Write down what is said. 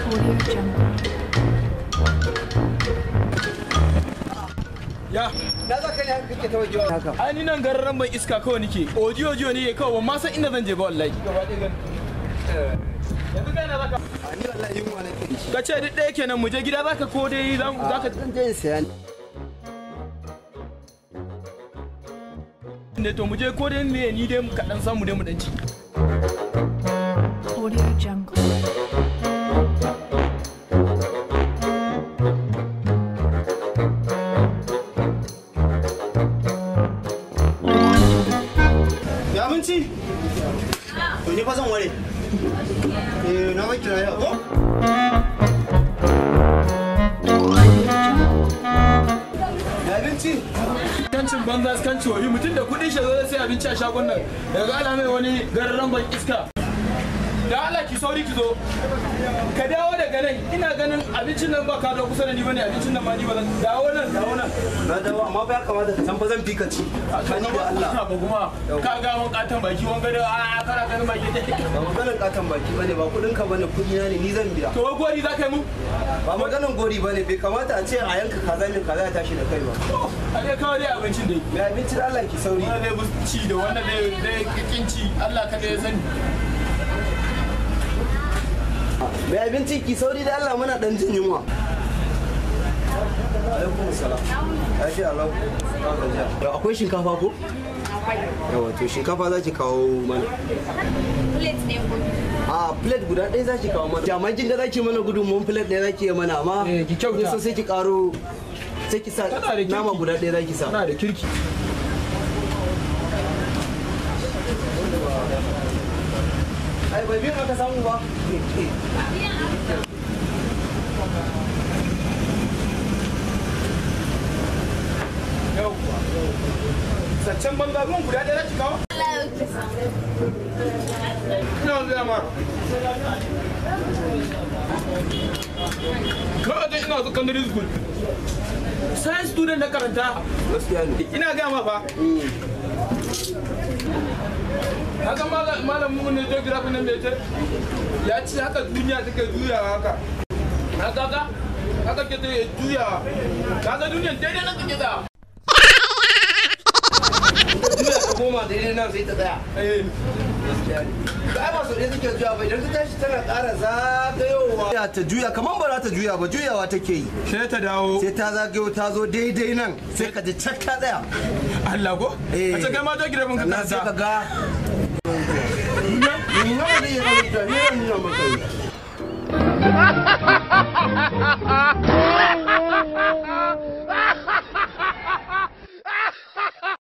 Audio Jungle. Ya. Na za ka ne haka kake ta wajewa haka. Ai ni nan gararan ban iska kawai nake. Audio audio ne kawai ban ma san inda zan je ba wallahi. Yanzu kai na zaka. A ni wallahi yunwa nake ji. Ka ce duk ɗaya kenan mu je gida zaka ko dai zaka Zan je in saya ne. Ne to mu je ko dai me ni dai kaɗan samu dai mu dan ci. Audio Jungle. Ya abinci? To ni fa zan ware. Eh na zan kira yau ko? Ya abinci? Kancin banza kanci wari mutum da kuɗin shi zai sai abinci a shagon nan. Daga ana mai wani gararan ban iska. Da Allah ki sauri ki zo. Ka dawo daga nan ina ganin abincin nan ba ka zo kusa da ni bane abincin nan ma ni ba zan dawo nan dawo nan. Na dawo amma fa ya kamata ka san fa zan fi ka ci. Tsakani da Allah. Ba kuma ka ga wani katon baki wanga da a kana ganin baki. Ba maganar katon baki bane ba kudin ka bane kudi na ne ni zan biya. To wai gori za ka yi mu? Ba maganar gori bane bai kamata a ce a yanka kaza ne kaza ya tashi da kai ba. A dai kawo dai abincin dai. Mai abincin Allah ki sauri. Wannan zai ci da wannan zai kin ci Allah ka dai sani. Mai abinci ki sauri da Allah muna dan jin yunwa. Alaikum salam. Lafiya lau. Ba gajiya. Akwai shinkafa ko? Yawa to shinkafa za ki kawo mana. Plate ne ko? A plate guda ɗaya za ki kawo mana. Amma kin ga za ki mana gudunmuwan plate ɗaya za ki yi mana amma. Eh, ki kyauta. So sai ki karo sai ki sa Tana da kirki. nama guda ɗaya za ki sa. Tana da kirki. Ai bai biyan aka samu ba. Yawwa. Saccen banza ruwan guda ɗaya za ki kawo? Ina zuwa ma. Kawai dai ina secondary school. Science student na karanta. Gaskiya ne. Ina gaya ma fa. Haka malamin mu ne geography nan da ya ce ya ce haka duniya take juyawa haka. Haka haka haka ke ta juyawa. Kaga duniyan daidai nan take tsaya. Ta juya ta koma daidai nan sai ta tsaya. Eh. Gaskiya ne. Ai ba sau ɗaya take juya ba idan ta tashi tana ƙara zagayowa. Ta juya kamar ba za ta juya ba juyawa take yi. Sai ta dawo. Sai ta zagayo ta zo daidai nan sai ka ji cak ta tsaya. Allah ko? Eh. A ce kai ma geography ka Sannan sai ka karanta. ga. Ni nawa zai iya zama juya ni zan nuna maka yi.